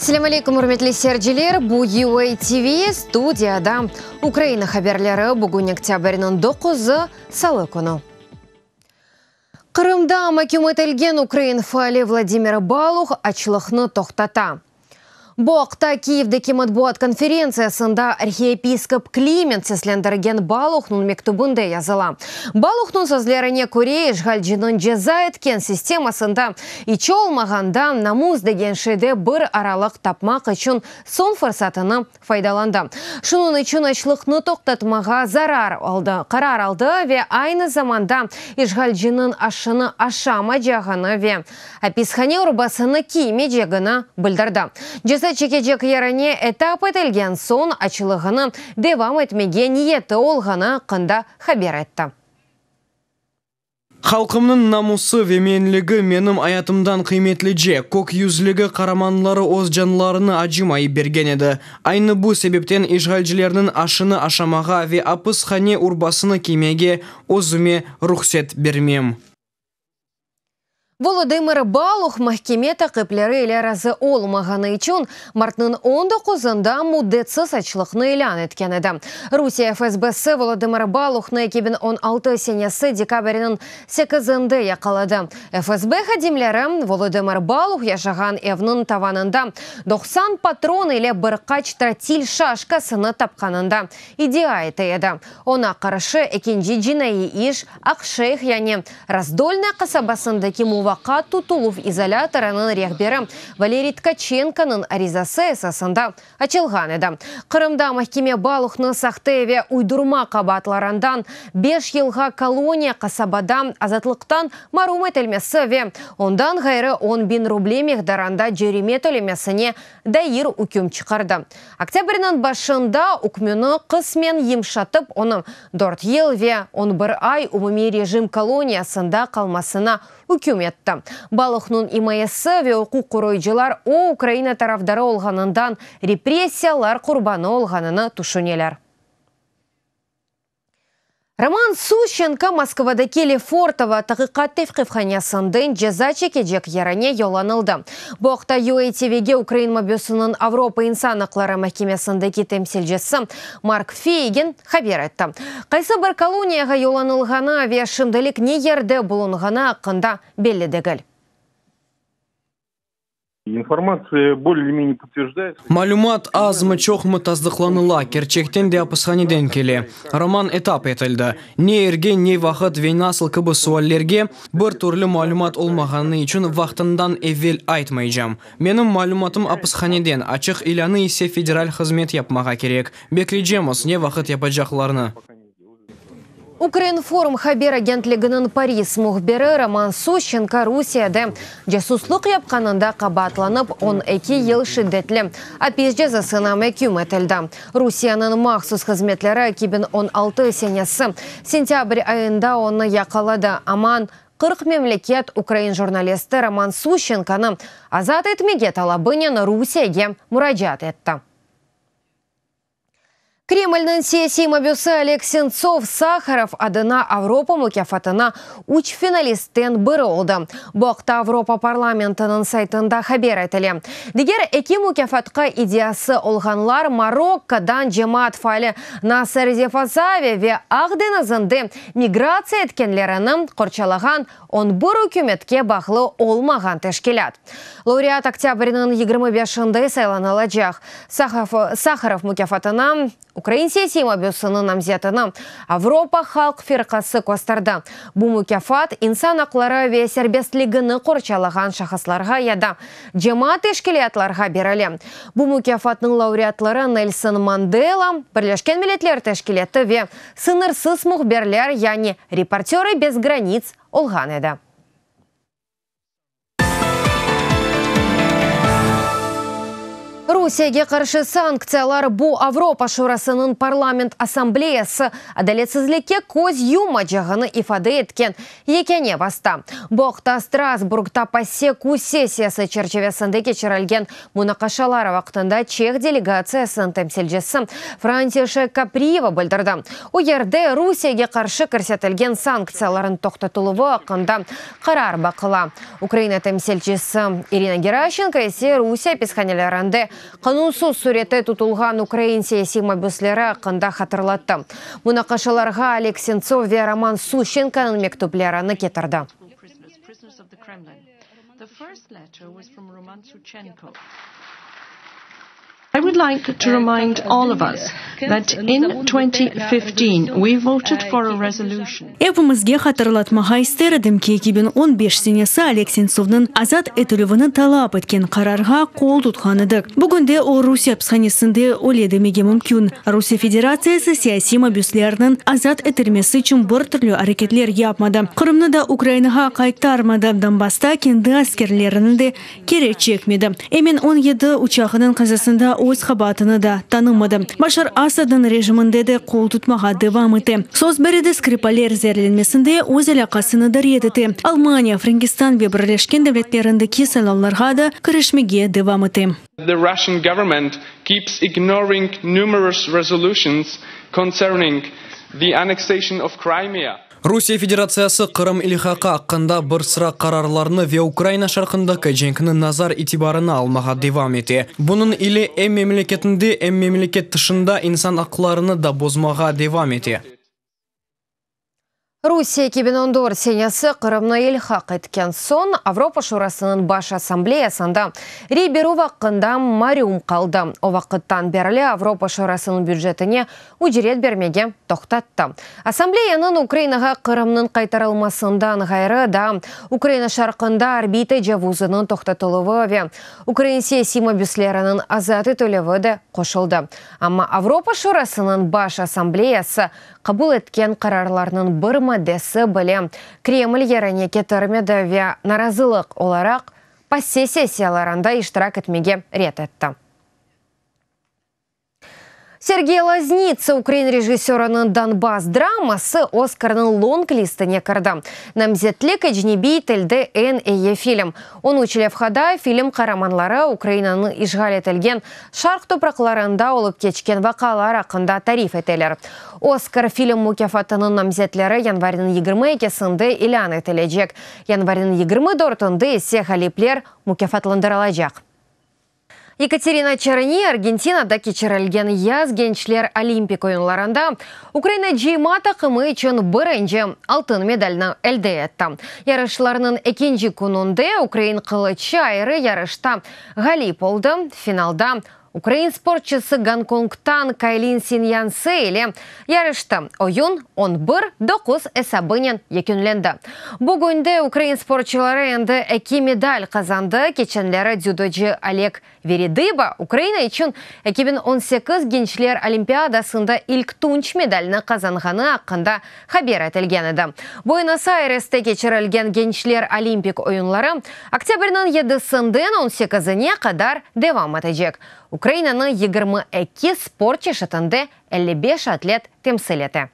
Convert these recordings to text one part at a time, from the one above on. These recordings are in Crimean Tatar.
Selâm aleyküm, ürmetli seyirciler! Bu UA TV, studiyada Ukraina haberleri. Bugün oktâbrniñ doquzı, salı künü. Qırımda maküm etilgen ukrain faali Vladimir Baluh açlıqnı toqtata. Bu aqta Kiyevdeki matbuat konferentsiyasında arhiyepiskop Kliment seslendirgen Baluhnıñ mektübinde yazıla. Baluhnıñ sözlerine köre, işğalciniñ ceza etken sistemasında iç olmağanda namus degen şeyde bir aralıq tapmaq içün soñ fırsatını faydalandı. Şunıñ içün açlıqnı toqtatmağa zarar aldı, qarar aldı ve aynı zamanda işğalciniñ aşını aşamacağını ve apishane urbasını kiymecegini bildirdi. Ceza çekecek yerine etap etilgen soñ açlığını devam etmege niyeti olğanı aqqında haber etti. Halqımnıñ namusı ve menligi menim ayatımdan qıymetlice, kök yüzligi qaramanları öz canlarını acımayıp bergen edi. Aynı bu sebepten işğalcilerniñ aşını aşamağa ve apishane urbasını kiymege özüme ruhset bermem. Volodımır Baluh mahkeme taqipleri ile razı olmağanı içün martnıñ on doquzında müddetsiz açlıqnı ilân etken edi. Rusiye FSBsi Volodımır Baluhnı 2016 senesi dekabrniñ sekizinde yaqaladı. FSB hadimleri Volodımır Baluh yaşağan evniñ tavanında 90 patron ile bir qaç trotil şaşkasını tapqanında iddia ete edi. Oña qarşı ekinci cinaiy iş Aqşeyh, yani Razdolnâ qasabasındaki muvaqqat tutuluv izolâtorınıñ rehberi Valeriy Tkaçenkonıñ arizası esasında açılğan edi. Qırımda mahkeme Baluhnı sahte ve uydurma qabaatlarından beş yılğa koloniya qasabada azatlıqtan marum etilmesi ve ondan ğayrı 10.000 ruble miqdarında cerime tölemesine dair üküm çıqardı. Oktâbrniñ başında ükmüni qısmen yımşatıp, onı dört yıl ve on bir ay umumiy rejim koloniyasında qalmasına üküm etti. Baluhnıñ imayesi ve uquq qoruyıcılar o, Ukraina tarafdarı olğanından repressiyalar qurbanı olğanını tüşüneler. Roman Suşçenko Moskvadaki Lefortovo taqiqat tevqifhanesinden ceza çekecek yerine yollanıldı. Bu aqta UA TVge ukrain mabüsiniñ Avropa insan aqları mahkemesindeki temsilcisi Mark Feygin haber etti. Qaysı bir koloniyağa yollanılğanı ve şimdilik ne yerde bulunğanı aqqında belli degil. İnformatsiya bolее ili menее podtverjdaetsâ. Malümat azmı-çoqmı tasdıqlanıla, kerçekten de apishaneden kele. Roman etap etildi. Ne yerge, ne vaqıt ve nasıl kibi suallerge bir türlü malümat olmağanı içün vaqtından evel aytmaycam. Menim malümatım apishaneden, açıq ilânı ise Federal hızmet yapmağa kerek. Bekleycemiz, ne vaqıt yapacaqlarını. Ukrinform haber agentliginiñ Paris mühbiri Roman Suşçenko Rusiyede casuslıq yapqanında qabaatlanıp, 12 yıl şiddetli apis cezasına meküm etildi. Rusiyeniñ mahsus hızmetleri 2016 senesi sentâbr ayında onı yaqaladı. Aman 40 memleket ukrain jurnalisti Roman Suşçenkonı azat etmege talabınen Rusiyege muracaat etti. Kremlniñ siyasiy mabüsi Oleg Sentsov Saharov adına Avropa mukâfatına üç finalistten biri oldı. Bu aqta Avropa parlamentiniñ saytında haber etile. Diger eki mukâfatqa iddiası olğanlar Marokkodan cemaat faali Nasser Zefazavi ve Aq deñizinde migratsiya etkenlerini qorçalağan 11 ükümetke bağlı olmağan teşkilât. Laureat oktâbrniñ 25-inde saylanılacaq. Saharov mukâfatına ukrain siyasiy mabüsiniñ namzetini Avropa halq firqası kösterdi. Bu mukâfat insan aqları ve serbestligini qorçalağan şahıslarğa ya da cemaat teşkilâtlarğa berile. Bu mukâfatnıñ laureatları Nelson Mandela, Birleşken Milletler Teşkilâtı ve Sıñırsız mühbirler, yani Reportörı bez granits olğan edi. Rusiyege qarşı sanktsiyalar bu Avropa Şurasınıñ Parlament Assambleyası adaletsizlikke köz yummacağını ifade etken yekâne vasta. Bu aqta Strasburgda PASE küz sessiyası çerçivesinde keçirilgen munaqaşalar vaqtında çeh delegatsiyasınıñ temsilcisi Frantişek Kapriva bildirdi. O yerde Rusiyege qarşı kirsetilgen sanktsiyalarnıñ toqtatıluvı aqqında qarar baqıla. Ukraina temsilcisi İrina Geraşenko ise Rusiye apishanelerinde qanunsız sürette tutulğan ukrain siyasiy mabüsleri aqqında hatırlattı. Munaqaşalarğa Oleg Sentsov ve Roman Suşçenkonıñ mektüplerini ketirdi. I would like to remind all of us that in 2015 we voted for a resolution. Epimizge hatırlatmağa ister edim ki, 2015 senesi Oleg Sentsovnıñ azat etilüvini talap etken qararğa qol tutqan edik. Bugünde o Rusiye apishanesinde öle demege mümkün. Rusiye Federatsiyası siyasiy mabüslerniñ azat etilmesi içün bir türlü areketler yapmadı. Qırımnı da Ukrainağa qaytarmadı, Donbassta kendi askerlerini de keri çekmedi. Emen 17 uçağınıñ qazasında öz qabaatını da tanımadı. Başar Asadnıñ rejiminde de qol tutmağa devam ete. Salisburide Skripaller zeerlenmesinde öz alâqasını da red ete. Almaniya, Frenkistan ve Birleşken Devletlerindeki saylavlarğa da kirişmege devam ete. The Russian government keeps ignoring numerous resolutions concerning the annexation of Crimea. Rusiye Federatsiyası Qırım ilhaqı aqqında bir sıra qararlarnı ve Ukraina şarqındaki cenkni nazar itibarına almağa devam ete. Bunıñ ile em memleketinde, em memleket tışında insan aqlarını da bozmağa devam ete. Rusiye 2014 senesi Qırımnı ilhaq etken soñ Avropa Şurasınıñ Baş Assambleyasında rey berüv aqqında marüm qaldı. O vaqıttan berli Avropa Şurasınıñ bücetine ücret bermege toqtattı. Assambleyanıñ Ukrainağa Qırımnıñ qaytarılmasından ğayrı daa Ukraina şarqında arbiy tecavuzınıñ toqtatıluvı ve ukrain siyasiy mabüsleriniñ azat etilüvi de qoşuldı. Amma Avropa Şurasınıñ Baş Assambleyası qabul etken qararlarnıñ bir maddesi bile Kreml yerine ketirmedi ve narazılıq olaraq PASE sessiyalarında iştirak etmege red etti. Sergey Loznitsa ukrain rejissörınıñ Donbass draması Oskarnıñ long-listine kirdi. Namzetlik ecnebiy tilde eñ eyi film. On üç levhada film qaramanları Ukrainanıñ işğal etilgen şarq topraqlarında olıp keçken vaqialar aqqında tarif eteler. Oskar film mukâfatınıñ namzetleri yanvarniñ 22-sinde ilân etilecek, yanvarniñ 24-ünde ise ğalipler mukâfatlandırılacaq. Yekaterina Çerni Argentinada keçirilgen Yaz gençler Olimpik oyunlarında Ukraina cıyma taqımı içün birinci altın medalni elde etti. Yarışlarnıñ ekinci kününde ukrain qılıççı ayrı yarışta ğalip oldı. Finalda ukrain sportçısı Gonkongtan Kaylin Sin Yan Sze ile yarıştı. Oyun on bir, doquz esabınen yekünlendi. Bugünde ukrain sportçıları endi eki medal qazandı. Keçenleri dzüdocı Oleg Veridıba Ukraina içün 2018 Gençler Olimpiadasında ilk tunç medalni qazanğanı aqqında haber etilgen edi. Buenos-Ayreste keçirilgen Gençler Olimpik oyunları oktâbrniñ yedisinden on sekizine qadar devam etecek. Ukrainanı 22 sport çeşitinde 55 atlet temsil ete.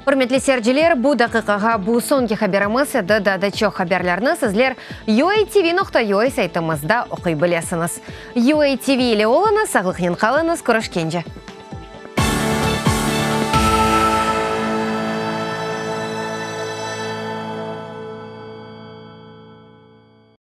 Ürmetli seyirciler, bu daqiqağa bu soñki haberimiz edi. Daa da çoq haberlerni sizler uatv.ua saytımızda oquy bilesiñiz. UATV ile oluñız, sağlıqnen qalıñız, körüşkence.